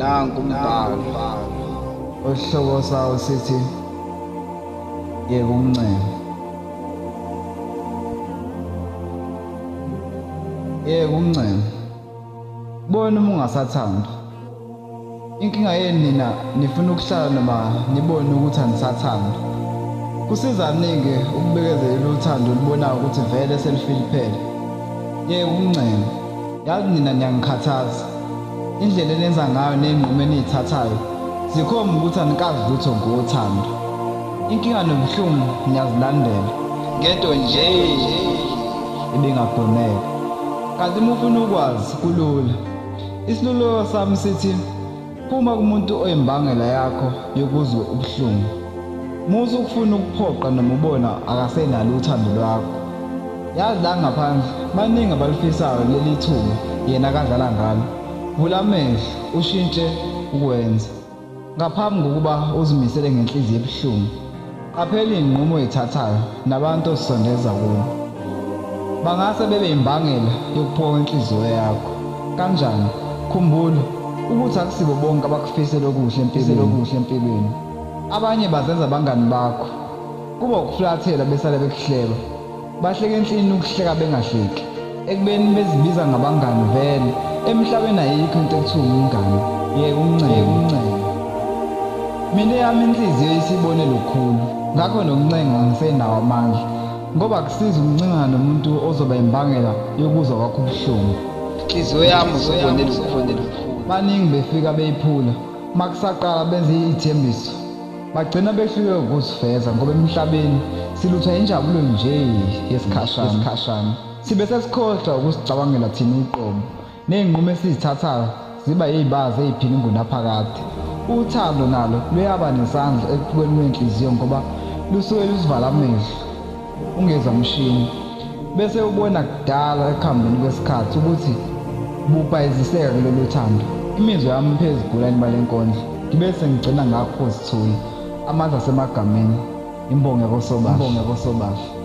Nanku umbhalo osihloko sawo sithi yeka ukuncenga. Yeka ukuncenga. Bona uma ungasathandi. Inkinga yenu nina nifuna ukuhlala noma nibone ukuthi anisathandi. Kusizani-ke ukubekezelela uthando olubonayo ukuthi vele selifiphele. Yeka ukuncenga. Yazi nina niyangikhathaza. Indlela enenza ngayo nezinqumo enizithathayo zikhomba ukuthi anikazi lutho ngothando. Inkinga nobuhlungu niyazilandela. Ngento nje ibingagwemeka. Kanti uma ufuna ukwazi kulula. Isiluleko sami sithi phuma kumuntu oyimbangela yakho yokuzwa ubuhlungu. Musa ukufuna ukuphoqa noma ubona akasenalo uthando lwakho. Yazi la ngaphandle baningi abalifisayo leli thuba yena akadlala ngalo. Vula amehlo ushintshe ukwenza. Ngaphambi kokuba uzimisele ngenhliziyo ebuhlungu, qaphela izinqumo oyithathayo nabantu osondeza kubo. Bangase bebe imbangela yokuphuka kwenhliziyo yakho. Kanjani? Khumbula ukuthi akusibo bonke abakufisela okuhle empilweni. Abanye bazenza abangani bakho. Kuba ukuflathela besale bekuhleba. Bahleka enhlini ukuhleka bengahleki. Ekubeni bezibiza ngabangani vele, emhlabeni ayikho into ekuthiwa umngani. Yeka ukuncenga. Mina eyami inhliziyo isibone lukhulu, ngakho nokuncenga angisenawo amandla. Ngoba akusizi ukuncengana nomuntu ozoba imbangela yokuzwa kwakho ubuhlungu. Inhliziyo yami usubone lukhulu. Baningi befika beyiphula, makusaqala benze iy'thembiso. Bagcina behluleka ukuzifeza ngoba emhlabeni siluthwa injabulo nje yesikhashana. Sibe sesikhohlwa ukusicabangela thina uqobo. Nezinqumo esizithathayo ziba yizibazi eziphila ingunaphakade. Uthando nalo luyaba nesandla ekuphukeni kwenhliziyo ngoba lusuke lusivala amehlo. Ungezwa mshini. Bese ubona kudala ekuhambeni kwesikhathi ukuthi bubhayiziseka kulolu thando. Imizwa yami phezu gulani bale nkondlo. Ngibe sengigcina ngakho zithula. Amandla asemagameni. Imbongi yakoSobahle.